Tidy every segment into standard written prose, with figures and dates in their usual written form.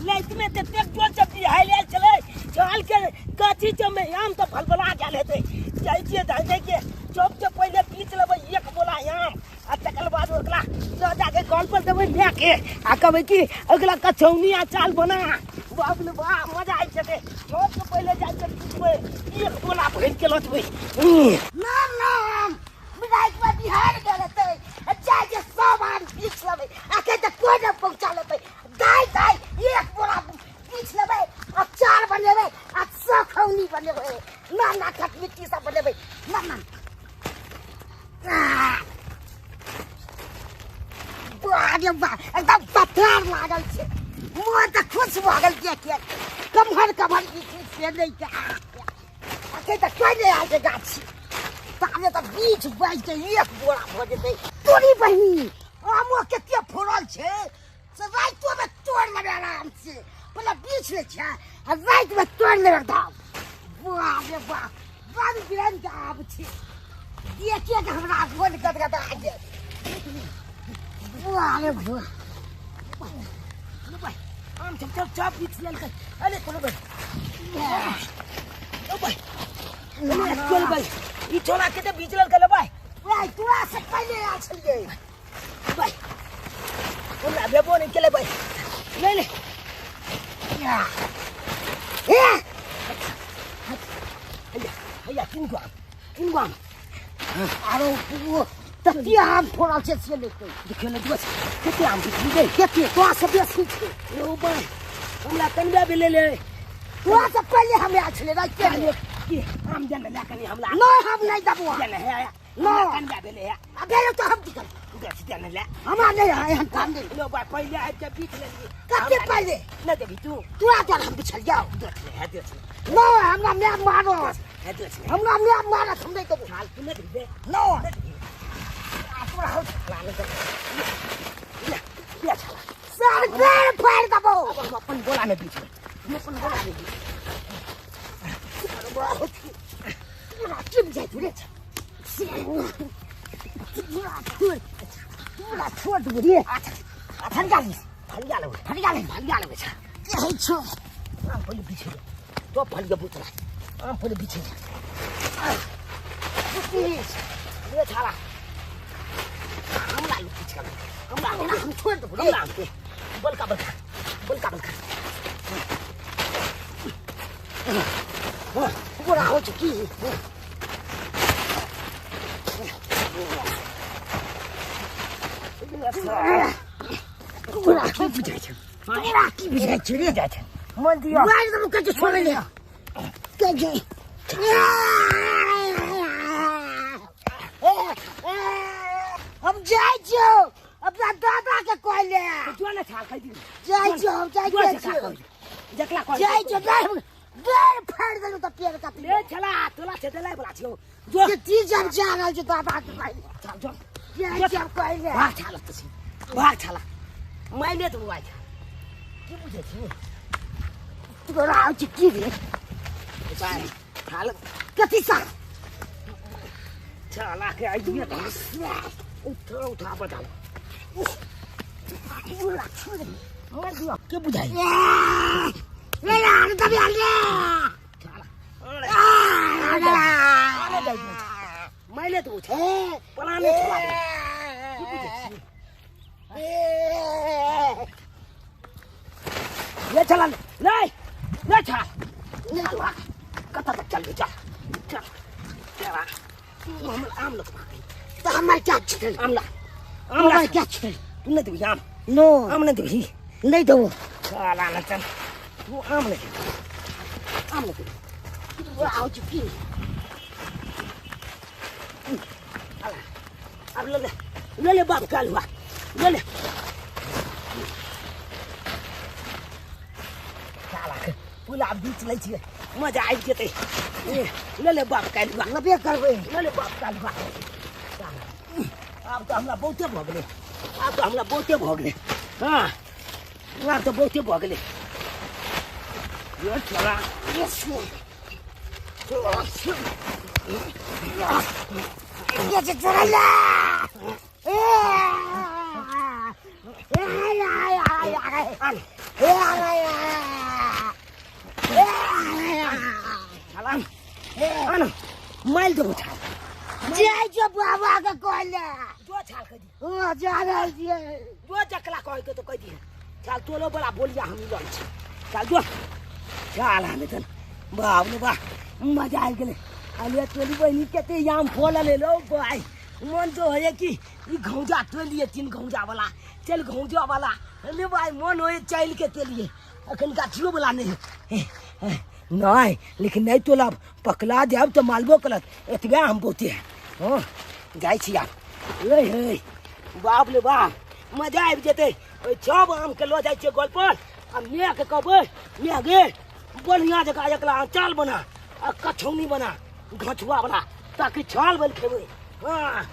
रातिमे ततेक जोर से बिहाड़ि आयल छलै, छाल के गाछी सबमे आम तऽ फलफला गेल हेतै। जाइ छियै धाइ के चौक से पहिले पीस लेबै एक बोला आम, आ तकर बाद ओकरा लऽ जाके कल पर देबै माय के, आ कहबै कि अगला कछौनी आ चाल बना। बाप रे बाप, मजा आबि जेतै। चौक से पहिले जाके पीसबै, एक बोला भरि के लऽ जेबै। नाम नाम रातिमे बिहाड़ि गेल हेतै, जाइ के सब आम पीस लेबै, अखन तऽ कोइ नहि पहुँचा लेतै। दाइ दाइ एक बोरा पीस लेबै, अचार बनेबै, आ खौनी बनेबै, ना ना खटमिट्टी सब बनेबै। ना ना बाह रे बाह, एकदम पथार लागल छै, मोन तऽ खुश भऽ गेल देख के। कमहर कमहर की चीज से नहि के अखन तऽ कोइ नहि आयल छै गाछी, ताबे तऽ बीच बाजि के एक बोरा भऽ जेतै। तोरी बहिनी आमो कते फड़ल छै से रातिमे तोड़ि लेबै आराम से। पहिले बीछ लै छै आ रातिमे तोड़ि लेबै एकदम। बाह रे बाह, रंग बिरंग के आम छै, देखिए के हमरा मोन गदगदा गेल। बाह रे बाह, आम सब सब सब बीछ लेलकै। अरे कोनो भाइ, ओ भाइ, चल भाइ, ई छोरा के तऽ बीछ लेलकै। ले भाइ, भाइ तोरा से पहिले आयल छलियै। भाइ हमरा भेबो नहि केलै भाइ। ले ले, हे हैया हैया, तीन गो आम, तीन गो आम। आरो तते आम फड़ल छै से लेतै। देखियौ ने दोस्त, कते आम बिछली गई, कते तोरा से बेसी छै। यौ भाइ, हमरा कनबा भेलै ले, तोरा से पहिले हम आयल छलियै रातिमे। की आम दे ने, लए कनि हमरा। नहि, हम नहि देबौ। दे ने, हे हमरा कनबा भेलै हे। आ भेलै तऽ हम की करब? दे दे ने, ले। हमरा नहि है एहन काम नहि। लो भाइ, पहिले आबि के बीछ लेलियै। कते पहिले? नहि देबही तू? तोरा द्वारा हम बिछलियौ। देख ले, हे देख ले। नहि, हमरा माय मारत। हे देख ले, हमरा माय मारत, हम नहि देबौ। छाल तू नहि देबही? नहि, तोरा हौ छाला नहि देबौ। ले ले छाला, सर पेड़ फाड़ि देबौ। अब हम अपन बोला मे बिछबै, हम अपन बोला मे बिछबै। तोरा की बुझाइ छौ रे? तोरा छोड़ देबौ रे। फरिया ले, फरिया लेबै, फरिया ले, फरिया लेबै। छा कहै छौ आम पहिले बिछै, तो फरिया बुतला आम पहिले बिछै ले छाला। हमरा लुकी छाला, हमरा हम छोड़ देबौ रे। हमरा आम के बलका बलका बलका बलका बोरा होइ छै की? तोरा की बुझाइ छौ? तोरा की बुझाइ छौ रे? जाइ छै मन दिअ, मारि देबौ। कहै छै छोड़ै ले, कहै छै। हम जाइ छियौ अपना दादा के कहले। जो ने छाल खाइ दी। जाइ छियौ, हम जाइ छियौ, जकला कहै जाइ छियौ। बेर फाड़ि देलहुँ तऽ पेड़ काटि ले छला, तोला छै देलै बला छियौ। जो के ती जब जा रहल छै दादा के कहले। चल जो, जाइ छियौ कहले। भाग छाला तऽ छी, भाग छाला, माइले तऽ बुआइ की बुझै छी? तोरा होइ छै की रे? छाल कथी सा छाला के आइए उठा उठा बता के बुझाइ रे? यार दबी रे छाला, माइले तऽ छै पलाने छोड़ा की बुझै छी? ले चला, नहीं नहीं छाला, नहीं कतऽ तक चल चल चल चल। आम लोक तऽ हमर क्या छै? आम ला, आम ला। क्या छै? तू नहि देबही आम? नो, आम नहि देबही? नहि देबो। छाला न चल, तू आम नहि देबही, आम नहि देबही। आउ छै की? अब ले ले, ले ले बाप, काल हुआ, ले ले। साला के पुला बीच लै छियै, मजा आबि जेतै। ले ले बाप, काल्हि हुआ। लेबे करबै। ले ले बाप, काल्हि हुआ। आब तऽ हमरा बहुते भऽ गेलै, आब तऽ हमरा बहुते भऽ गेलै। हँ, आब तऽ बहुते भऽ गेलै। यो छोरा, ये जे चोरैला। आन आन माइल देबो छाल जाय जो बाबा के कहले जो छाल कह दी ओ जा रहल छियै जो जकला कह के तो कह दी छाल तोलो बड़ा बोलिया हम लल छी चल जो छाल हमे तन बाप रे बा मजा आबि गेलै अलिया तोली बहिनी कते आम फल लेलो भाई मन तो होइए कि ई घौजा तोलिए तीन घौजा वाला चल घौजा वाला अरे भाई मन होइए चल के तोलिए अखन गाछियो वाला नहीं नहीं लेकिन नहीं तोलब पकला जाब तो मालबो करत एतबे हम बोते हैं हाँ जाइ छी आब हे हे बाप रे बाप मजा आबि जेतै ओहि सब आमके लऽ जाइ छियै गोल पर आ मेघ कहबै मेघ गे बढ़िआँ जकाँ एकला अचार बना आ कछौनी बना घछुआ वाला ताकि छाल बल खेबै। हाँ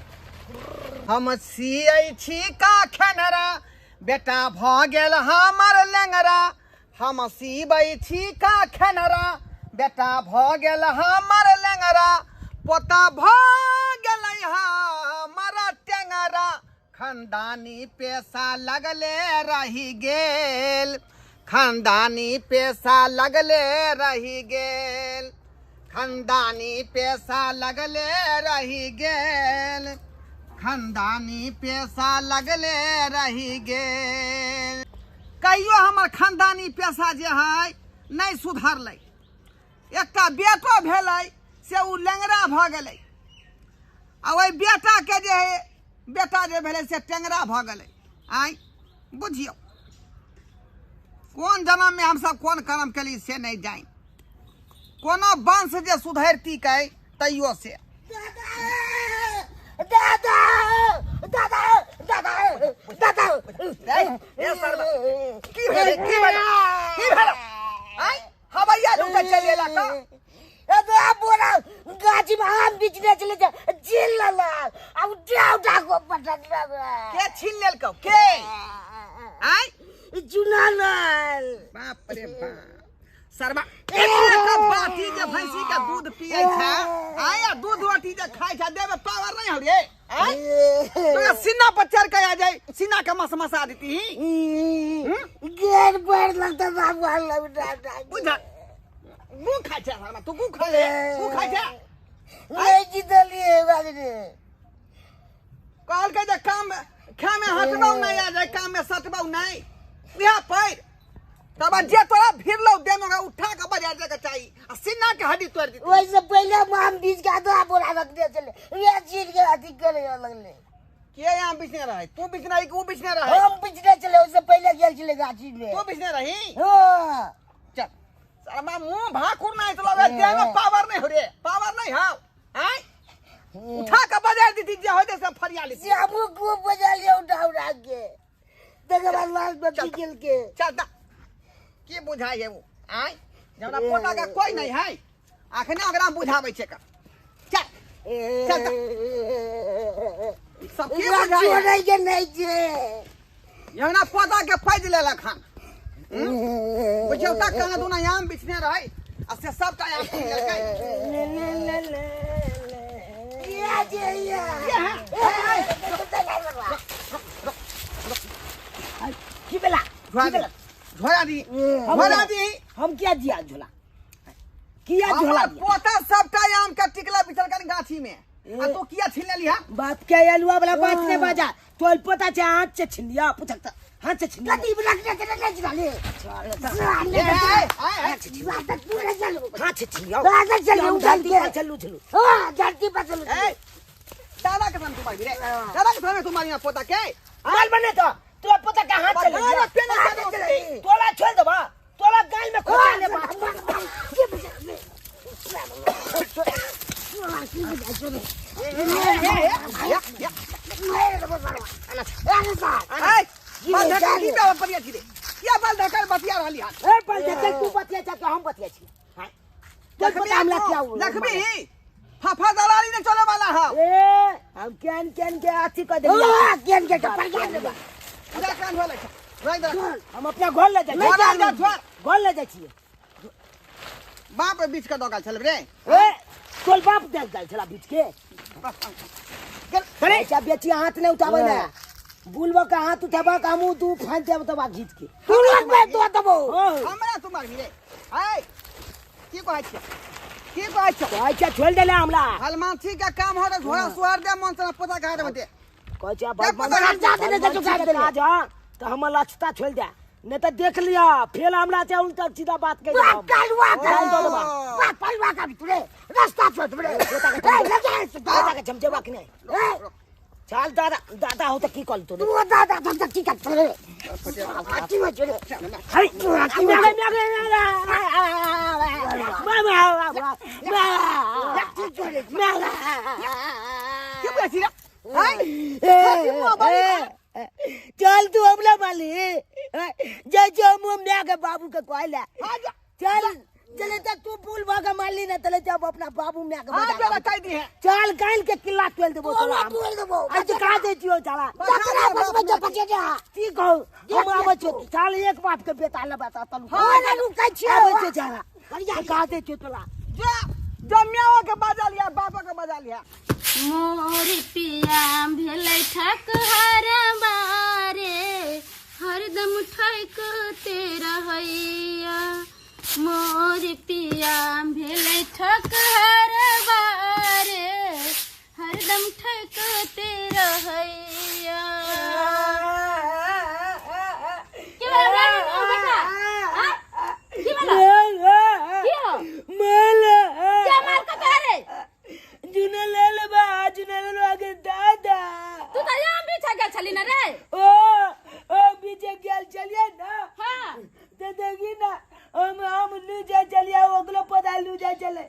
हम सियै छी का खेनरा बेटा भ गेल हमर लेंगरा हम सिबै छी का खेनरा बेटा भ गेल हमर लेंगरा पोता भ गेलै हमर टेंगरा खानदानी पैसा लगले रहि गेल खानदानी पैसा लगले रहि गेल खानदानी पैसा लगले रहि गेल खानदानी पैसा लगले रहि गेल। कहियो हमर खानदानी पैसा जे है नहीं सुधरलै एकटा बेटो भेलै से ओ लेंगरा भऽ गेलै आ ओहि बेटाके जे है बेटा जे भेलै से टेंगरा भऽ गेलै। आँय बुझियौ कोन जन्ममे हमसब कोन कर्म केली से नहीं जानि कोनो वंश जे सुधरती कै तैयो से। दादा दादा दादा दादा ए सरवा की भेलै की भेलै की भेलै आँय हवैया लूटे चलि एला का ए तो बोरा गाछी में आम बिचने चले जा छीन लेलक आ उठा उठा को पटक के छीन लेलकौ के आँय चुनालाल। बाप रे बाप सरवा एक बाटी जे भैंसी के दूध पियै छै आय आ दूध रोटी जे खाय छै देह में पावर नहीं हो रे आय तो सीना पर चढ़ के आ जाए सीना के मस मसा देती ही गेर पर लगता बाबू लौटा बुझा गु खाय छै सरवा तू गु खा ले गु खाय छै नहीं जीतलिए बाबू कहल के जे काम खाय में हटबौ नहीं आ जाए काम में सटबौ नहीं इहा पैर तब जे तोरा भिड़लौ देह में उठा के बजा जाय के चाही आ सीना के हड्डी तोड़ दी। वैसे पहले आम बीज के आधा बोरा रख दे चले ये छीन के अथी करे लगले के यहाँ बिछने रहे तू बिछने रही कि ऊ बिछने रहे हम बिछने चले उससे पहले गेल चले गाछी में तू बिछने रही। हां चल शर्मा मुंह भाकुर नहीं चलो देह में पावर नहीं हो रे पावर नहीं हाव आय उठा के बजा दी जे होय से फरिया ली से हम को बजा लिया उठा उठा के तकर बाद लाश बची गेल के चल दा की बुझाइ है वो आय जरा पोता के कोई नहीं है अखने ओकरा बुझाबै छै का चल चल सब के बुझाइ नहीं के नहीं छै जरा पोता के पैज लेलक हन बुझौ त कहाँ दुना आम बिछने रहै आ से सबटा आम छीन लेलकै। ले ले ले ले या जे या की बेला की बेला झोला दी झोला दी हम क्या दिया झोला किया झोला पोता सबटा आम के टिकला बिछल कन गाछी में आ तू किया छीन लेली हा बाप के आलुआ वाला बात नहीं बाजा तोल पोता छै हाथ से छीन लिया पुछक त हाथ से छीन लिया कति रखने के नहीं छीन ले हाथ से छीन लिया चलू चलू चलू हां धरती पर चलू ए दादा के सामने तुम्हारी रे दादा के सामने तुम्हारी पोता के माल बने तो तोरा पोता के हाथ चले तोला छोड़ देबा तोला गाल में खोचा ले बात हम अपना घर ले जाइ घर ले जाइ छियै। बाप बीच के दगल छल रे ए तोल बाप दे दल छला बीच के। अरे बेची हाथ नहीं उठाबै ने बुलबा का हाथ उठेबा का हमू दू फान देब तबा घीच के तुरंत में दो देबो। हमरा तू मारबी रे? आय की कहै छियै, की कहै छियै? कहै छियै छोड़ देले हमरा। हलमानसी के काम हो त घोड़ा सुहार दे मन से पोता कहा देबे ते। कहै छियै काज हां त हमर लक्षता छोड़ दे, नहीं तो देख लिया फेल हमरा से उल्टा सीधा बात कह दे। कलवा का पलवा का तुरे रास्ता छोड़ दे रे। दादा के झमझेबा के नहीं चल दादा दादा हो त की कल तू तू दादा त की कर रे की हो रे हाय मामा मामा मामा की बोलै छी रे? हाय चल तू हमला माली जय जो मुंह में के बाबू के कहला चल चले त तू पुल भागा मारली ना तले जब अपना बाबू में के हां चल कह दी है। चल काल के किला तोल देबो तोला तोल देबो। आज का दे छियो चला तकरा बस बच्चा बचे जा की कहू हम आबै छियो चल एक बाप के बेटा ल बता तलु हां ना रुकै छियो आबै छियो चला का दे छियो तोला जा जमियाओ के बजा लिया बाबा के बजा लिया। मोर पिया भेलै ठकहर बारे हरदम ठकते रहैया। मोर पिया भेलै ठकहर बारे हरदम ठकते रहैया। की भेलै बेटा? हां की भेलै? की हो माला क्या मार के रे? जुने ले लेबा जुने ले आगे दादा। तू त यहाँ पीछे गेल छली ना रे? ओ ओ पीछे गेल छलिए ना। हां ते देखी ना हम लूजा चलिया ओकलो पता लूजा चले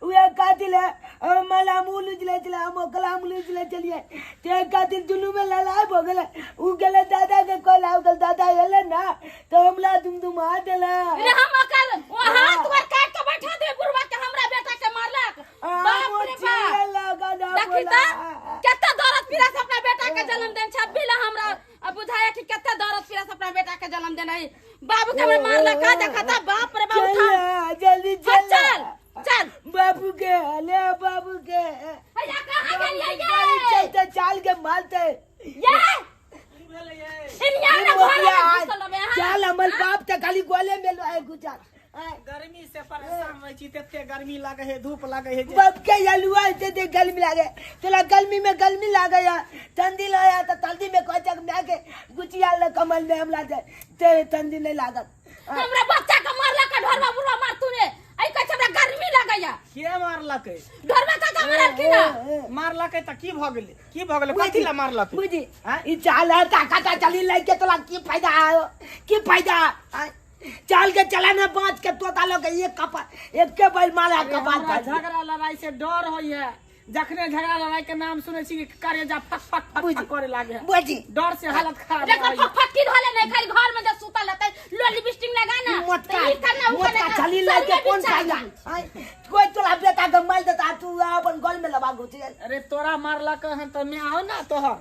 उहे कातिल है हम मला मुंह लूजले चले हम ओकला हम लूजले चलिए ते कातिल दुनू में लड़ाई भ गेलै। उ गेलै दादा के कहला उ गेल दादा एले ना तो हमला दुम दुम आ देला रे। हम ओकर वहां तोर काट के बैठा दे बुढ़वा के हमरा बेटा के मारलक। बाप रे बाप देखी त केते दर्द पीड़ा से अपना बेटा के जन्म देन छब्बी ला हमरा अब बुझाया कि केते दर्द पीड़ा से अपना बेटा के जन्म देन है। बाबू के हमरा मारलक का देखता बाप रे बाप उठा जल्दी चल चल चल बाबू के ले बाबू के भैया कहां गेलियै ये? चलते चाल के मारते ये इनिया ना घर में घुसल रहबै अहाँ। चल हमर बाप त खाली गोले में लोए गुजर। गर्मी से परेशान रहे छी, तते गर्मी लागे है, धूप लागे है। बाप के यलुआ से दे गर्मी लागे तोला गर्मी में गर्मी लागे या ठंडी लाया त ठंडी में कोई जग में के गुचिया ले कमल में हमला दे ते ठंडी नहीं लागत। हमरा बच्चा के मारलक ढोरबा बुढ़वा मार तूने आई कहै हमरा गर्मी लागैया। के मारलक? ढोरबा चाचा मारलखिन ना। मारलक त की भ गेलै? की भ गेलै? कथि ला मारलक? बुझी ई चाल ताकत चली लग के तोला की फायदा आयो? की फायदा? चाल के चला ना बांच के तोता लोग एक कपाल एक के बैल मारा कपाल पर। झगड़ा लड़ाई से डर होई है, जखने झगड़ा लड़ाई के नाम सुनै छी करेजा फक फक फक फक करे लागे है। बुझी डर से हालत खराब देखो फक फक की धोले नहीं खाली घर में जब सुतल रहतै लो लिपस्टिक लगा ना मोटका ई करना उ करना खाली लग के कौन फायदा? कोई तोला बेटा के मार देता तू अपन गल में लबा घुस। अरे तोरा मारलक हन त मैं आओ ना तोहर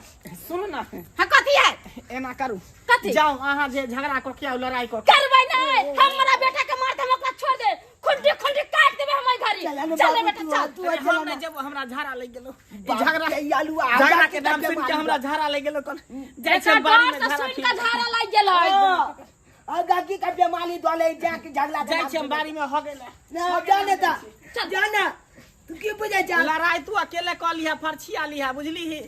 सुन ना। हां कथि है एना करू कथि जाओ अहाँ जे झगड़ा क के आउ लड़ाई क करबै नै हमरा बेटा के मारते हम ओकरा छोड़ दे खुंडी खुंडी काट देबे हम घरी। चल रे बेटा चल। तू हम नै जब हमरा झाड़ा लग गेलो झगड़ा आलू झगड़ा के नाम सुन के हमरा झाड़ा लग गेलो। कोन जाय छै बाड़ी में झाड़ा सुन के झाड़ा लग गेलो। आ गाकी का बीमारी दोले जा के झगड़ा जाय छै हम बाड़ी में हो गेले ना जाने ता जाना तू की बुझै जा लड़ाई तू अकेले क लिहा फरछिया लिहा बुझली ही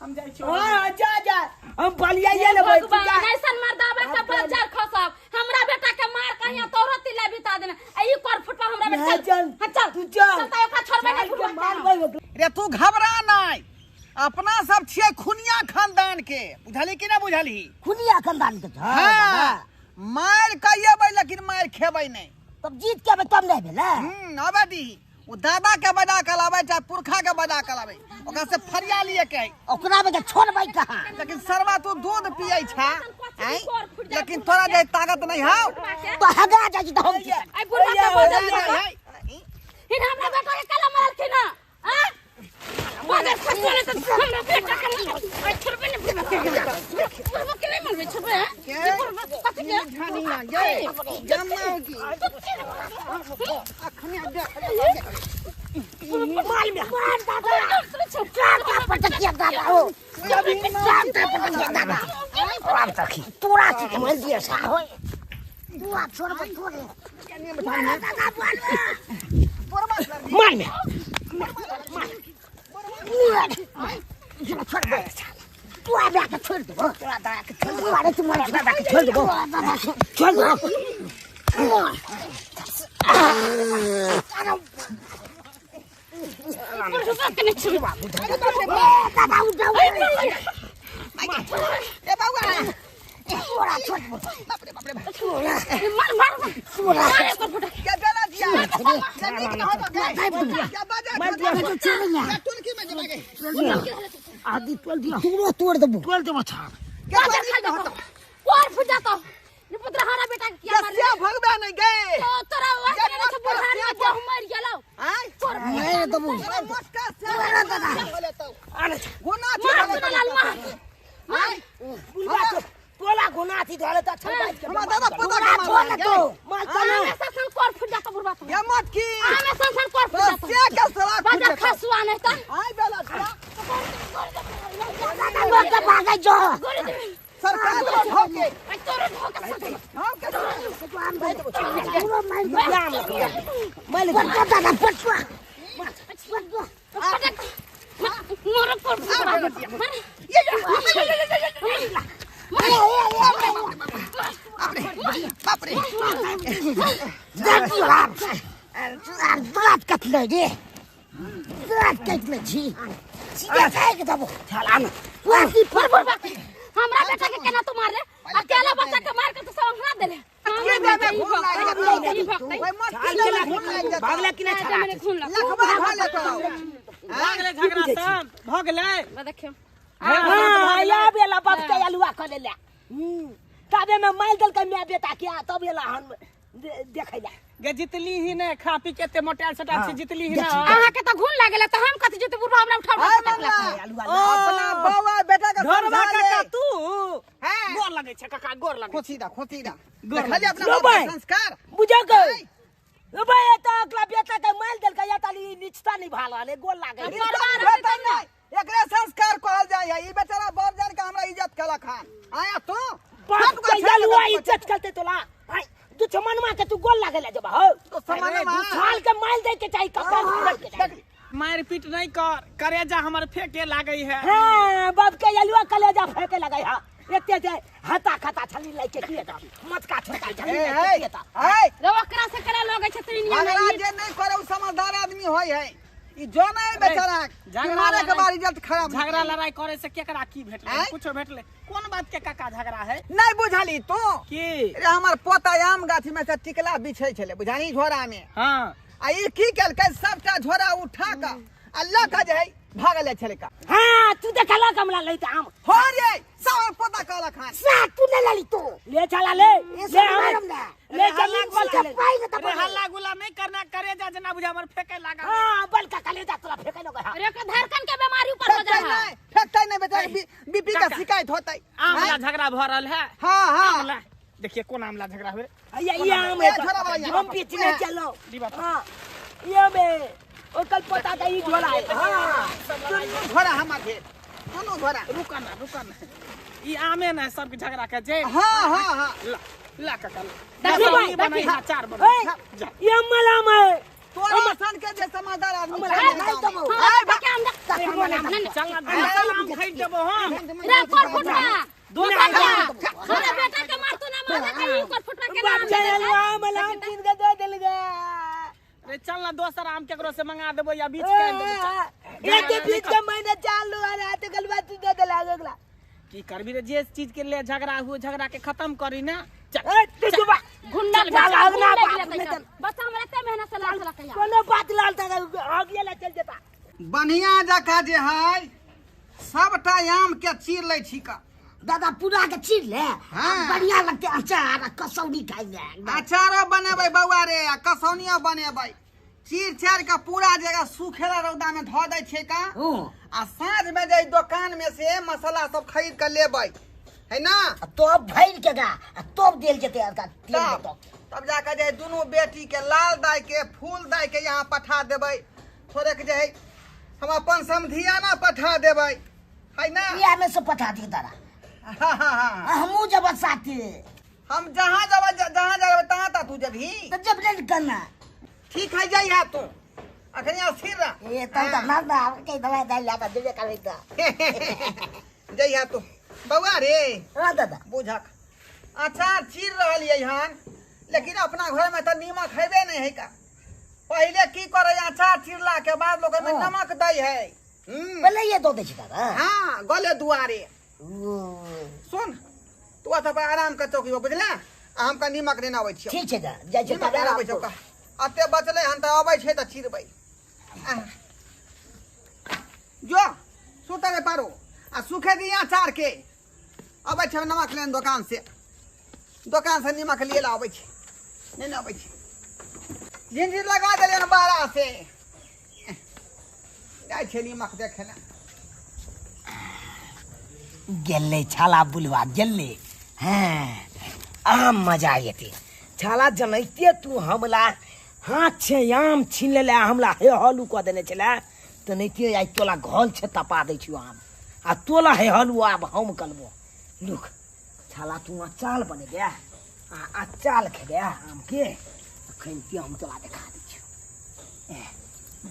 हम जाय छी। हां जा जा हम बलिया ये लेबै तू जा। ऐसन मर्दाबा के बाजार खसब हमरा बेटा के मार कहिया तोरो तिला बिता देना आ ई कर फुटवा हमरा बेटा चल हां चल तू चल चल त ओकरा छोड़बे नै फुटवा मारबै। रे तू घबरा नै अपना सब छियै खुनिया खानदान के बुझली कि ना बुझली? खुनिया खानदान के हां मार कहिएबै लेकिन मार खेबै नै तब जीत के तब नै भेलै। आबे दी ओ दादा के बजा के लाबै चाहे पुरखा के बजा के लाबै ओकरा से फरिया लिए के ओकरा में के छोड़बै कहां? लेकिन सरवा तू दूध पियै छा लेकिन तोरा जे ताकत नहीं हौ तो हगा जाइ त हम की आई बुढ़वा के बदल हिन हमरा बेटा के काला मारलखिन हां बाजार खसले त हमरा बेटा के आई छोड़बे नै बुढ़वा के नहीं मारबै छोड़बे हां बुढ़वा कथि के धनिया गे जमा की अखने दे माल में मार दादा चार का पटकिया दादा हो दादा आराम तखी तोरा की मर दिया सा होय तू आ छोड़ तोरे दादा मार में मार छोड़ दे तू आ के छोड़ दे तोरा दादा के छोड़ दे अरे तुम्हारा दादा के छोड़ दे छोड़ दे दादा उठाओ ए बाबा छोड़ा छोड़ बाप रे बाप रे मार मार छोड़ा क्या बेला दिया जल्दी ना हो तो क्या बाजा चल तुलकी में जमा गई आदि तोड़ दिया तोड़ तोड़ देबो तोड़ देबो छाड़ क्या बाजा ना हो तो और फुट जाता निपुत्र हरा बेटा क्या मार क्या भगवा नहीं गए तो तोरा वाह ने तो बुढ़ारी में गेहूं मर गेलो आय मार देबो मस्का से दादा अरे गुना मार लाल मार मार बुलबा तो तोला गुना थी धोले त छल बाज के हम दादा पता के छोड़ मार तो मार चलो हमेशा सन कोर फुट जाता बुढ़वा तो ये मत की हमेशा सन कोर फुट जाता से के सवा बाजा खसुआ नहीं त आय बेला दिया दादा लोग के भागे जो सरकार को ठोके तोरे ठोके ठोके पूरा मार मार पटवा दादा पटवा पटवा मोर कोर फुट ये बाप रे दाँत कटले रे दाँत कटले छी सीधा खाए के दबो छाला न वासी पर हमरा बेटा के केना तू मार ले अकेला बच्चा के मार के तो सब हरा देले के देबे खून लाग जेतौ ओए मत की देबे खून लाग जेतौ भागला कि नहीं छाला लखबा खा लेतौ भऽ गेलै झगड़ा सब भऽ गेलै देखियो हां या बेला बाप के अलुआ क ले तबे में मार देलकै my बेटा के तब एला हम देखैला गे जितली ही ने खा पी के एते मोटायल सोटायल छी जितली ही ना अहाँ के त घून लागेला त हम कथि जिते बुढ़वा हमरा उठा आय उठा मंगला अलुआ अपना बौआ बेटा के घरवा समझा ले काका तू हैं? गोर लगै छै काका गोर लगै खोसी दा खोसी दा गोर देखलिए अपना लो बाप के भाई। संस्कार बुझा गए बे त अगला बेटा के मार देलकै या ताली निचता नहीं भाल रहले गोल लागल भेटै नहीं एकरे संस्कार कहल जाय है ई बेचारा बर जान के हमरा इज्जत केलक हन आया तू बाप के अलुआ इज्जत करते तोला आय दुश्मनमा के तू गोल लागेला जब हो तो समानमा छाल के मार दे के चाही कपाल फोड़ के चाही मार पीट नहीं कर करेजा हमर फेंके लागै है हां बाप के अलुआ कलेजा फेंके लगै हा एते जे हता खता छली लइके की eta मचका छोटा छली ए लइके की eta ए रे ओकरा से केना लगै छै तू झगड़ा जे नहीं करे उ समझदार आदमी होय है ई जो नहीं बेचारा झगड़ा मारे के लड़ाई- बाद इज्जत खराब झगड़ा लड़ाई करे से केकरा की भेटलै आँय? कुछो भेटलै कोन बात के काका झगड़ा है नहीं बुझली तू की रे हमर पोता आम गाछी में से टिकला बिछै छलै बुझानी झोरा में हाँ आ ई की केलकै सबटा झोरा उठा के आ लऽ के जे है भागल छलै का हां तू देखला कमला लइते आम हो रे सब पोता कहलक हन सा तू ले लेली तू ले चला ले ये ले सब हम मारम ना ले जमीन पर चले पाई के अरे तब हल्ला गुल्ला नहीं करना करेजा जना बुझा हमर फेंके लागल हां बलका कलेजा तोरा फेंके लगे हा अरे ओकरा धड़कन के बीमारी ऊपर हो फेंकतै जा है नहीं फेंकतै नहीं बेचारा बीपी का काका। शिकायत होतै आमला झगड़ा भऽ रहल है हाँ हाँ आमला देखिए कोन आमला झगड़ा हुए ये ये आम ए, है झोला वाला यहाँ। हम पीछे चलो दी बाबा। हां ये में ओकर पता का ई झोला है हां दुनू झोरा हमर भेल दुनू झोरा रुका ना रुका ना ई आमे ना सबके झगड़ा के जे हाँ हाँ हाँ ला ला काका ला। देखी, दस आदमी देखी। बनाई, अचार बनाई। ए जा। ये मलाम है तोरा सन के जे समझदार आदमी अमला, छै आय, गाँव में। तब। आय के हम देख चल ना दोसर आम खरीद देबो हम रे कोर फुटवा दोसर हमरा बेटा के मार तू ना मार के ई कोर फुटवा के बाप नाम के अलुआ मलाम तीन के दे देल गे रे चल ना दोसर आम केकरो से मंगा देबो या बीच के आनि देबो चल। एक के बीच के महीने चालू आ रहा तो गलवा तू दे देला अगला की करबी रे जे चीज के ले झगड़ा हुए झगड़ा के खत्म करी ना चल ए तू जुबा घुन्ना चल, अगना बाप में चल। बच्चा हमरा एते मेहनत से लाल चला कोनो बात लाल तक आगे ला चल जेता बढ़िया जकाँ जे है सबटा आम के चीर लै छी का दादा पूरा के चीर ले हाँ। बढ़िया लगते अचार आ कसौनी खाइ ले अचारो बनेबै बौआ रे आ कसौनियो बनेबै चीर चार के पूरा जगह सुखेला रौदा में धऽ दै छै का हूँ। आ साँझ में जे दुकान में से मसाला सब खरीद के लेबै है ना तोप भरि के गा आ तोप देल जेतै अरका तेल में तब तोप। तब जाके जे दुनू बेटी के लाल दाई के फूल दाई के यहाँ पठा देबै थोड़ेक जे है हम अपन समधियाना पठा देबै है ना बियाह में से पठा दियो दादा। हाँ हाँ हाँ हमहूँ जब साथे। हम जहाँ जब जहाँ जब तहाँ ता तू जबही तो जब नहीं करना। ठीक है जाई है तू अखनी स्थिर रह। ए तब त ना ना के दवाई दाई ला त देबे करबै त। जाई है तू बउआ रे। हां दादा बुझक अचार चीर रहल हन लेकिन अपना घर में तो नीमक हेबे नहीं है का। पहले की करे अचार चिरला के बाद लोग में नमक दै है। पहले ये दो दै छै दादा। हां गले दुआरे सुन तू अत पर आराम कर चौकी पर बुझला आ हमका नीमक लेना आबै छियो। ठीक छै दादा जाइ छै नीमक लेना आबै छियो का अते बचलै हन त आबै छै त चिरबै। जो सुतरे रे पारो आ सुखे दी अचार के आबै छै नमक लेन दुकान से नीमक लिए ला आबै छै नहीं ना आबै छै झिंझिर लगा देलियै हन बारा से जाइ छै नीमक देखे ला। गेलै छाला बुलवा गेलै। हाँ आम मजा एते छाला जनैते तू हमला हाथ छे आम छीन लेले हमला हे हलू कऽ देने छलै तऽ नैते आइ तोला घल छे तपा दै छियौ आम आ तोला हे हलू आब हम कलबो। लुक छाला तू अचार बनेबे आ अचार खेबे आम के अखन के हम तोला देखा दै छियौ।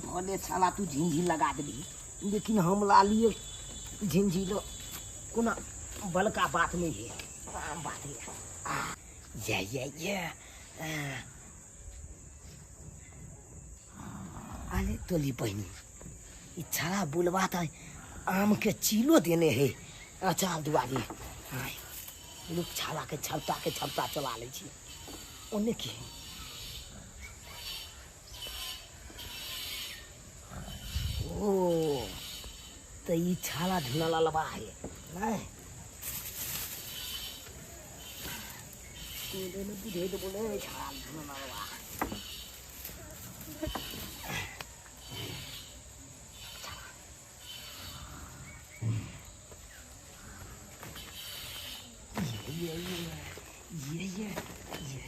भले छाला तू झिझिर लगा देबही लेकिन हमला लिए झिझिलो कोनो बलका बात नहीं है आम बात है। ये ये ये अरे तोली बहनी ई छाला बुलवा त आम के चीलो देने है अचार दुआरे। लोग छाला के छपता चला लै छी ओने की। ओ त ई छाला झुला लबा है नहीं बुझे तो बोले छाला झुला लबा। ये ये ये ये ये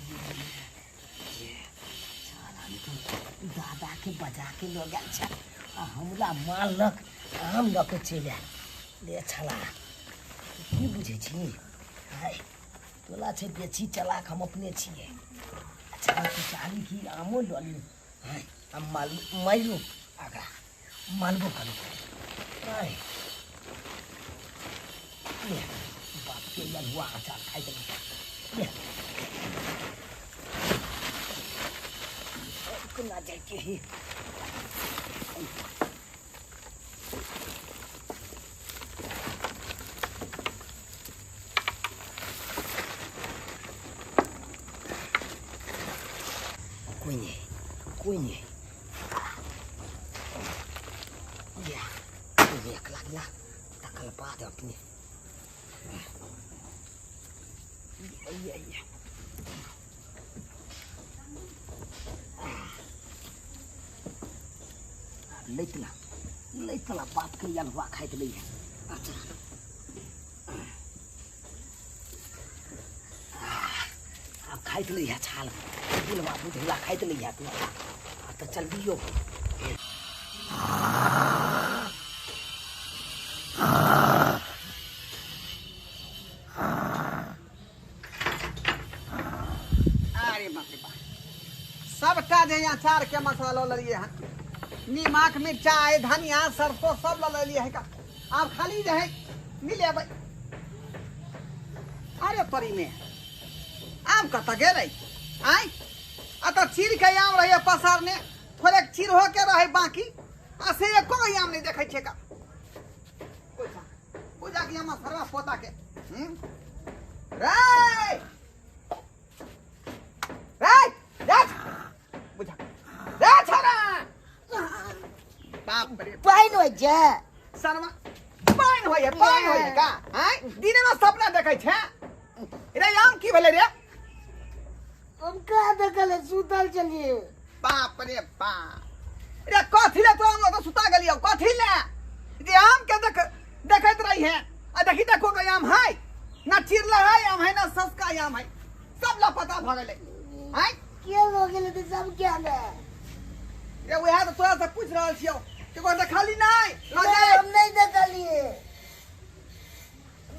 ये छाला दादा के बजा के लऽ गेल छै आ हमरा मारलक आम लऽ के चलि आयल। ले छाला की बुझै छी तोला छै बेची चलाक हम अपने छियै। अच्छा तू चाही कि आमो लऽ लियौ हम मारियौ आगा मालबो करू। बाप के ललुआ अचार खाइ देबै कोना जाइके ही। कोई नहीं कोई नहीं या एक लागला तकल बाद अपने ये ये लैतला लैतला बाप के यलुआ खाइत लै है। अच्छा आब खाइत लै है छाल बुलवा बुझला खाइत लै है तू आ तऽ चल दियौ। अरे बाप रे बाप सबटा जे अचार के मसाला ललियै हन नीमक मिरचाइ धनिया सरसों सब लऽ लेलियै है का आब खाली जे है मिलेबै। अरे परी में आम कतऽ गेलै आँय आ तऽ चीर के आम रहै पसारने थोड़े चीर हो के रहै बाकी आ से एको आम नहीं देखै छै का। पूजा की हम सरवा पोता के रे रे रे बुझा रे छोरा बाप रे पानि होइ छै सरवा पानि होइ है का आँय दिने में सपना देखै छै रे आम की भेलै रे। हम कहाँ देखल सुतल चलिए। बाप रे बाप रे कथी ले तो आम लऽ सुता गेलियौ कथी ले जे आम के देखैत रही है आ देखी देखो के आम है ना चिरला है आम है ना सस्का आम है सब लापता भऽ गेलै आँय के भऽ गेलै तऽ सब क्या ने रे वएह तऽ तोरा से पूछि रहल छियौ कि कोइ देखली नहि लऽ जाय। हम नहीं देखलिए।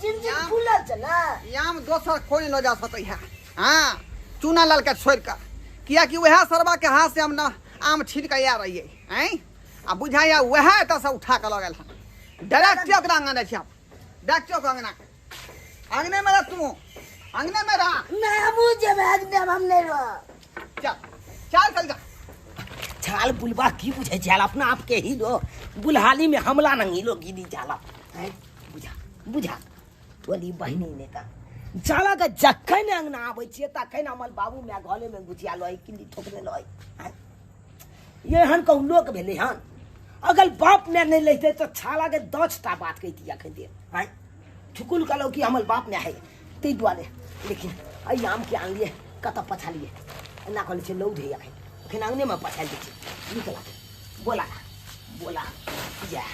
जिन जिन फूलल चला याम दोसर कोई न जा सकै है। हां चूना लाल के छोड़ के, किया कि वह सरबा के हाथ से हम न आम छीन के आ रही है आ बुझाया वह एतऽ से उठा के लऽ गेल हन। डायरेक्ट ओकरा अंगना छी, डायरेक्ट ओकरा अंगना अंगने में रह, तू अंगने में रह। नहीं हम जेबै अंगने में, हम नहीं रह। चल चल चल जा। छाल बुलबा की बुझे छाल अपना आप के ही लो बुलहाली में हमला नहीं लो गिरी जाला बुझा बुझा तोली बहिनी ने का जाला के जखन अंगना आबै छियै तखन हमर बाबू my घरे में गुचिया लय किल्ली ठोकने लय। ये हन कहूँ लोक भेलै हन, अगर बाप my नहीं लैते तो छाला के 10टा बात कहितियै अखन दे। ठुकुल कहलहुँ कि हमर बाप my है ताहि दुआरे, लेकिन एहि आमके आनलियै कतऽ पछालियै एना कहलै छै लौद है अखन अखन अंगनेमे पछारि दै छियै। नीक लागै बोला बोला जा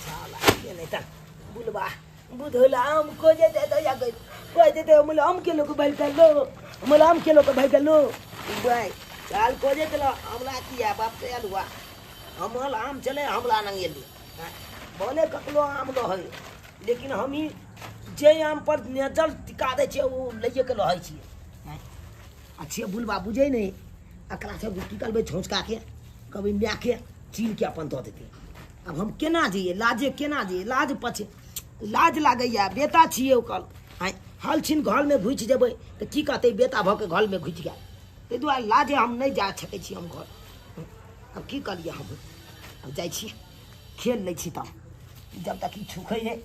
छाला के नहीं तऽ बुलबा बुधौला आम खोजे दे दो या गई कोई दे दे हमला आम के लोग भाई कर लो, हमला आम के लोग भाई कर लो भाई चाल खोजे दिलो हमला किया बाप के अलुआ हमल आम चले हमला नहीं एली बोले ककलो आम लो है, लेकिन हम ही जे आम पर नजर टिका दै छियै ओ लइए के रहै छियै। अच्छे बुलबा बुझै नहीं अकरा से की करबै झोंचका के कभी my के चीर के अपन दऽ देतै। अब हम केना जइयै लाजे केना जइयै, लाज पछे लाज लागैया बेटा छियै ओकर। हल छिन घरमे घुसि जेबै तऽ की कहतै बेटा भऽ के घरमे घुसि गेल, ताहि दुआरे लाजे हम नहि जा सकै छी हम घर। अब की करियै हम, अब जाइ छी खेल लै छी तब जब तक ई छुखै है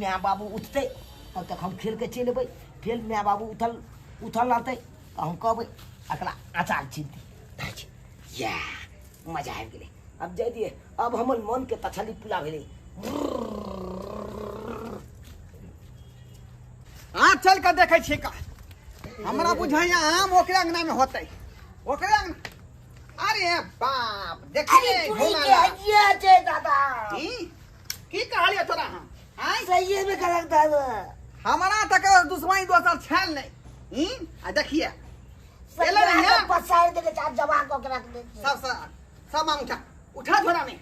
my बाबू उठतै तब तक हम खेल के चलि अयबै। फेर my बाबू उठल उठल रहतै तऽ हम कहबै एकरा अचार चिन्ती इएह मजा आबि गेलै। अब जाइ दियै, अब हमर मनके तसल्ली पूरा भेलै। हाँ चल के देखै छियै का हमरा बुझाइया आम ओकरे अंगना में होतै ओकरे अंगना। अरे बाप देखिए के दादा की कहलियै तोरा हम सही में कहलक दादा हमरा तक दुश्मनी दोसर छल नहीं। आ देखिए एलै नहीं ना पसार देले चार जमा क के रख दे सब सब आम उठा उठा झोरा में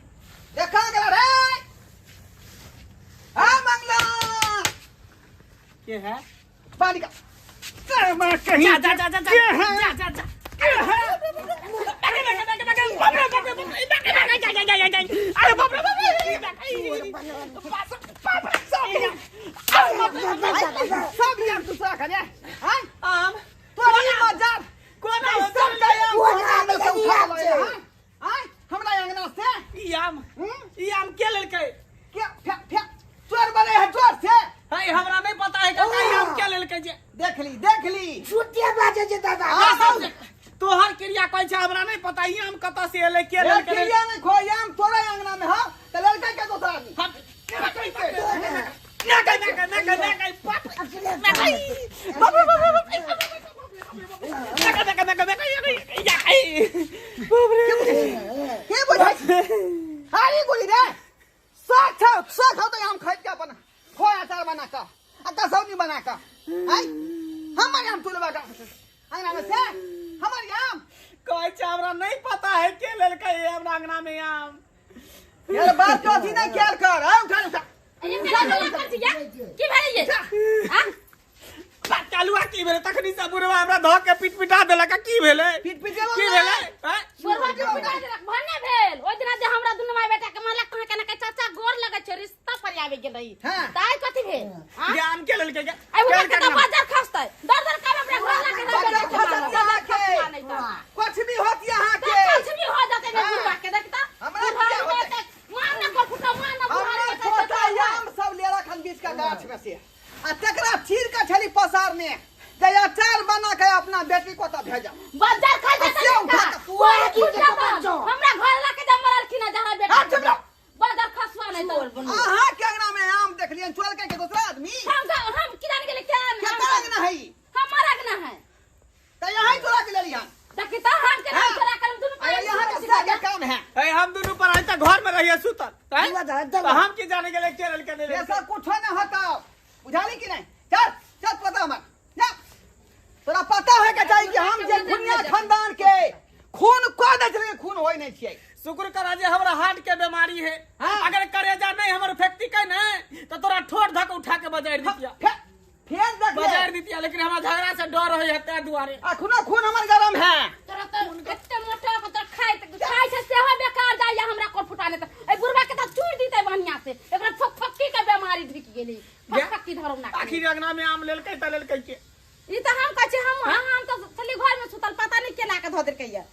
देखा गेला रे। हां मंगला के है पानी का कहीं जा जा जा जा जा जा जा के है बाप रे बाप रे अरे बाप रे बाप रे सब यार दूसरा खा ले। हां आम तोरा मजा कोना सब का आम हां हमरा अंगना से ई आम ई आम के लेलकै के फे फे चोर बने है चोर से है हमरा नहीं पता है का ई आम के लेलकै जे देख ली झूठे बाजे जे दादा तोहर क्रिया कहै छै हमरा नहीं पता ई आम कतऽ से एलै के लेलकै। क्रिया नहीं खो आम तोरा अंगना में हां त लड़का के दोसरा आदमी हम ना कहि ना कहि ना कहि ना कहि बाप ना कहि बाप रे बाप रे ना कहि ना कहि ना कहि या बाप रे के बुझै हारी गोली रे साग खाओ साग खाओ तो आम खरीद के अपन खो अचार बना के आ कसौनी बना के हैं हमर आम तुलबा का अंगना में से हमर आम कहै छै हमरा नहीं पता है के लेलकै हमरा अंगना में आम। यार बात तो अथी नहीं खेल कर आ उठा उठा की भेलै ये हां चालुआ की भेलै तखनी से बुढ़वा हमरा धऽ के पीट पिटा देलक की भेलै पीट पीट की भेलै बुढ़वा के पिटा देलक भन्ने भेल ओहि दिना जे हमरा दुनू माय बेटा के मारलक कहाँ केना के चाचा गोर लगै छै रिश्ता पर आबि गेल रही ताइ कथी भेल ज्ञान के लेलकै ए बुढ़वा के तऽ बाजार खसतै दर दर काम अपना घर लाके कुछ भी होत यहाँ के कुछ भी हो जाते ने बुढ़वा के देखता हमरा क्या होतै मार ना को फुटा मार ना हमरा छोटा आम सब ले रखन बीच का गाछ में से आ तकरा चीर के छली पसार में जे अचार बना के अपना बेटी को त भेजा बाजार खा जाता हमरा घर लाके जब मरलखिन जहाँ बेटा बाजार खसवा नहीं तो अहाँ के अंगना में आम देखलियन चोर के दूसरा आदमी हम की जान गेले के केकर अंगना है हमार अंगना है त यहां चोरा के लेलियन देखी त हम के नाम चोरा कर दुनु अरे यहां के सागे काम है ए हम दुनु पर आई त घर में रहिए सुतल त हम की जाने गेले के लेलके नहीं ऐसा कुछ न होता बुझाली कि नहीं। चल चल पता हमर जा तोरा पता है के चाहिए कि हम जे खुनिया खानदान के खून को दे छले खून होय नहीं छियै। शुक्र करा जे हमरा हार्ट के बीमारी है। अगर करेजा नहीं हमर फैक्ट्री के ने तो तोरा ठोर धक उठा के बजाड़ दितिया। फेर देख बजाड़ दितिया, लेकिन हमरा झगड़ा से डर होय है ते दुआरे। अखनो खून हमर गरम है। तोरा तो कते मोटा को तोरा खाय खाय छै सेहो बेकार जाय हमरा कोर फुटाने त ए बुढ़वा के त चूर दिते बढ़िया से। एकरा फकफक्की के बीमारी ढुक गेली, फकफक्की धरौ ना। आखिर अंगना में आम लेलकै त लेलकै के ई त हम कहै छी हम त छली घर में सुतल, पता नहीं केना के धो देलकै या।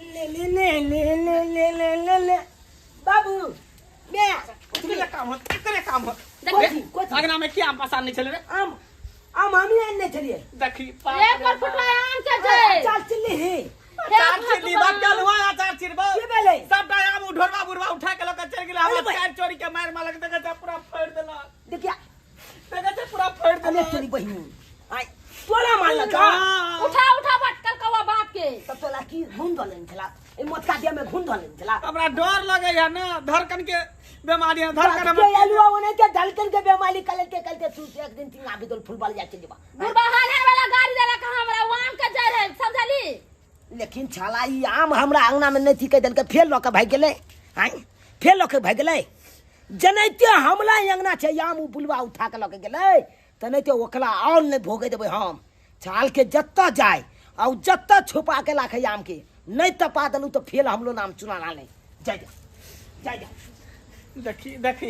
ले ले ले ले ले ले ले ले ले बाबू बे एकरे काम होत, एकरे काम होत। अंगना में की आम पसार नहीं छले रे? आम आम हम ही आनने छलिए। देखी एक पर फुटवा आम के छै। चाल चिल्ली हे चार चिल्ली बात कल हुआ चार चिरबो के भेलै? सबटा आम उढोरबा बुढ़वा उठा के लक चल गेल। हमरा चार चोरी के मार मारलक, देख जा पूरा फाड़ देलक। देखिया देख जा पूरा फाड़ देलक। अरे तोरी बहिन आई तोरा मारलक। उठा उठा भटकल कौवा बाप के। तब तोला की घुन धलेन छला ए मोटका दिया में घुन धलेन छला। हमरा डर लगे है ना, धड़कन के बीमारी है, धड़कन हम के आलुआ ओने के धड़कन के बीमारी कलते कलते तू एक दिन तीन आबि दोल फुटबॉल जा चल जेबा। बुढ़वा हाल वाला गाड़ी देलक हमरा आम के जर है समझली। लेकिन छाला ई आम हमरा अंगना में नहीं थी कह देलके, फेर लऽ के भागि गेलै। आइ फेर लऽ के भागि गेलै। जनैते हमला अंगना छै आम उ बुलवा उठा के लऽ के गेलै त नहीं तो ओकरा और नहीं भोगे देबै हम। छाल के जत्ता जाए और जत्ता छुपा के लाखे आम के नहीं तपा देलू तो फेल हमलो नाम चुनाना नहीं। जाय जा जाय जा। देखी देखी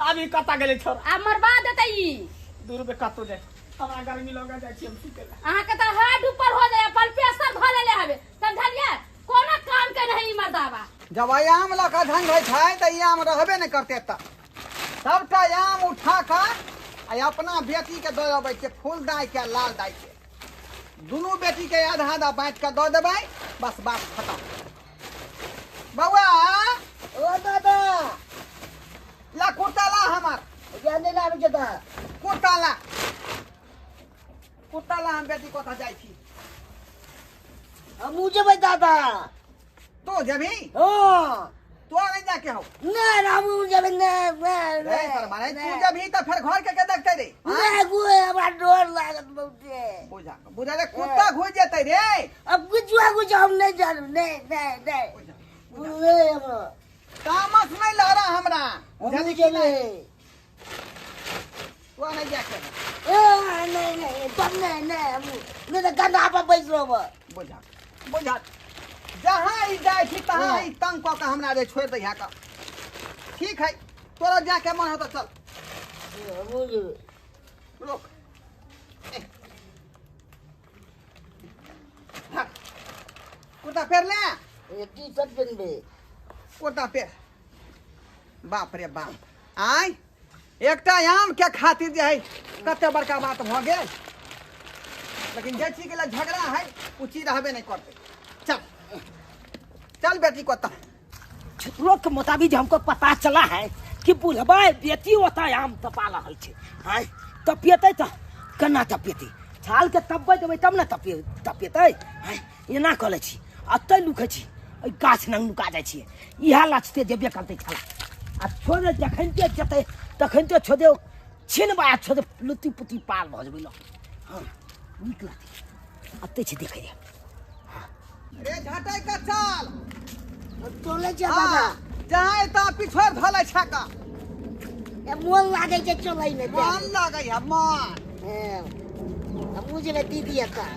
अभी कता गेलै छोरा आ मरबा देतै ई 2 रुपए कतो जाय। हमरा गर्मी लगा जाय छी हम की केला। अहाँ के त हार्ट ऊपर हो जाय, ब्लड प्रेशर भ लेले हवे समझलिए। कोनो काम के नहीं मर्दावा। जब आम लऽ कऽ ढंग होइ छै तऽ ई आम रहबे नहि करतै। तऽ सबटा आम उठा कऽ आ अपना बेटी के दऽ अबै छियै, फूल दाइ के लाल दाइ के दुनू बेटी के आधा आधा बाँटि कऽ दऽ देबै, बस बात खतम। बौआ ओ दादा ला कुर्ता ला हमर। जाने लाबै छै तऽ कुर्ता ला, कुर्ता ला, हम बेटी कोता जाइ छी। हमहूँ जेबै दादा। तो जेबही? हाँ। तो नहीं जाके हो? नहीं हमहूँ जेबै। नहीं नहीं सर तू जेबही तऽ फेर घर के के देखतै रे? नहीं गुए हमरा डर लागत बहुते। बुझा बुझा रे कुत्ता घुसि जेतै रे। अब कुछ हम नहीं जानू। नहीं नहीं नहीं नहीं हमरा तामस नहीं लहरा हमरा। हमहूँ जेबै। तो नहीं जाके? नहीं नहीं तब नहीं नहीं हमहूँ नहीं तऽ गन्दा पर बैस रहब। बुझा बुझा जहाँ ई जाइ छी तहाँ ई तंग कऽ के हमरा रे छोड़ि दैहा कऽ। ठीक है तोरा जाके मन हो तऽ चल। रोक कुर्ता पहिर ले। T shirt पहिनबै। कुर्ता पहिर। बाप रे बाप, आय एकटा आम के खातिर जे है कते बड़का बात भऽ गेल। लेकिन जे चीज के लिए झगड़ा है उ चीज रहबे नहीं करतै। चल चल बेटी को। लोग के मुताबिक हमको पता चला है कि बुढ़वा बेटी होता आम तपा रहल छै। आय तपियतै तऽ केना तपियतै? छाल के तपबै देबै तब ने तपियतै। आय एना कऽ लै छी अतै लुकै छी एहि गाछ नंग नुका जाइ छियै। इएह लचते जेबे करतै छाला आ छोड़े जखनिते जेतै तखनिते छोड़े छिनबा छोड़े लुत्ती पुत्ती पार भऽ जेबै लऽ। हँ नीक लगतै अतै छै देखै रे। झटै के चल चलै छै दादा। जहाँ तऽ पिछोर धलै छै का ए मोन लागै छै चलै मे। मन लागै है मन। हमहूँ जेबै दीदी एतऽ।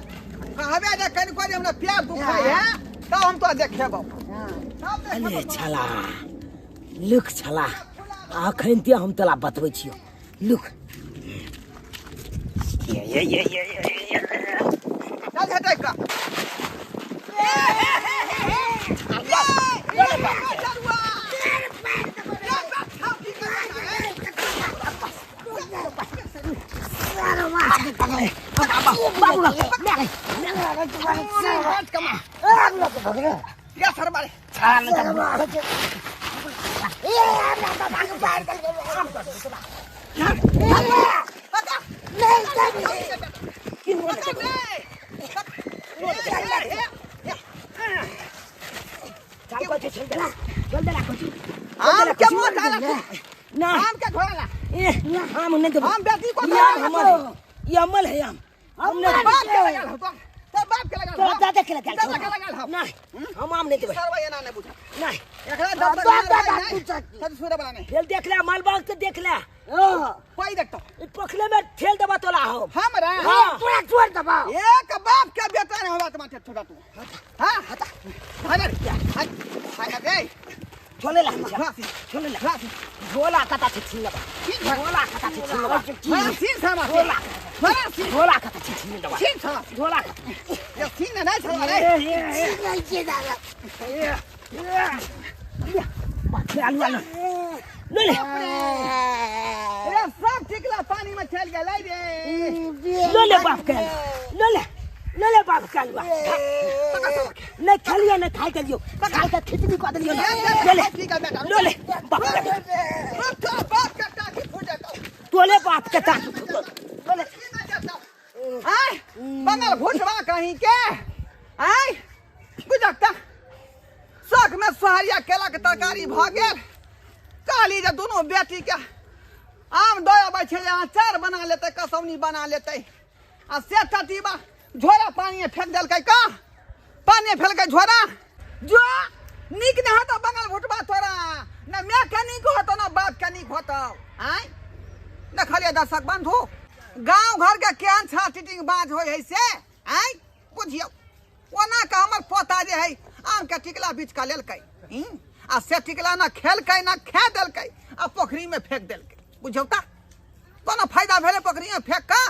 कहबे जे कनिको जे हमरा प्यार दुखाइ है तब हम तोरा देखेबौ। अरे छला लुक छला अखन ते हम तोरा बतबै छियौ। लुक ये ये ये ये चल झटै के। आम के मोट आला ना आम के घोड़ा ए आम नहीं देबो। हम बेटी को ये अमल है आम। हम बाप के लगा तो बाप के लगा तो दादा देखे लग दबा के लगल हम। नहीं हम आम नहीं देबै। सरवा एना नहीं बुझा। नहीं एकरा दब तक नहीं छोड़े वाला नहीं। ठेल देख ले मालबाग के देख ले। हां पाई देखतो पोखले में ठेल देबा तोला हम। हमरा हां तोरा छोड़ देबा। एक बाप के बेटा नहीं होवा तुम्हारे छोड़ा तू। हां हटा भाग रे भाग रे छोले ला छोले ला झोला कता छिन लेबा। झोला कता छिन लेबा। छिन सामा झोला झोला कता छिन लेबा। छिन सामा झोला ये छिन नहीं छवा रे छिन नहीं छे दादा। बाकी आलू आलू ले ले रे सब टिकला पानी में चल गेलै रे। ले ले बाप के ले ले ले ले बाप के आलू नहीं खेलियो नहीं खाई के लियो खाई के खिचड़ी कऽ देलियो। ले ले ले ले बाप के बाप के टाकी फूट जेतौ। तोले बाप के टाकी फूटो। ले आय बंगल भुटवा कहीं के आय बुझकता शौक में सोहरिया केला के तरकारी भऽ गेल। कहली जे दुनू बेटी के आम दऽ अबै छै जे अचार बना लेतै कसौनी बना लेतै आ से टटीबा झोरा पानी फेंक देलकै का पानी फेलकै झोरा जो नीक नहि होतौ बंगल भुटबा तोरा न my के नीक होतौ न बाप के नीक होतौ। आय देखलियै दर्शक बंधु गाँव घर के केहन छा टीटिंग बाज होइ है से आय बुझियौ। ओना के हमर पोता जे है आम के टिकला बीच का लेलकै आ से टिकला ना खेलकै ना खा देलकै आ पोखरी में फेंक देलकै। बुझौ त कोनो फायदा भेलै पोखरी में फेंक कऽ?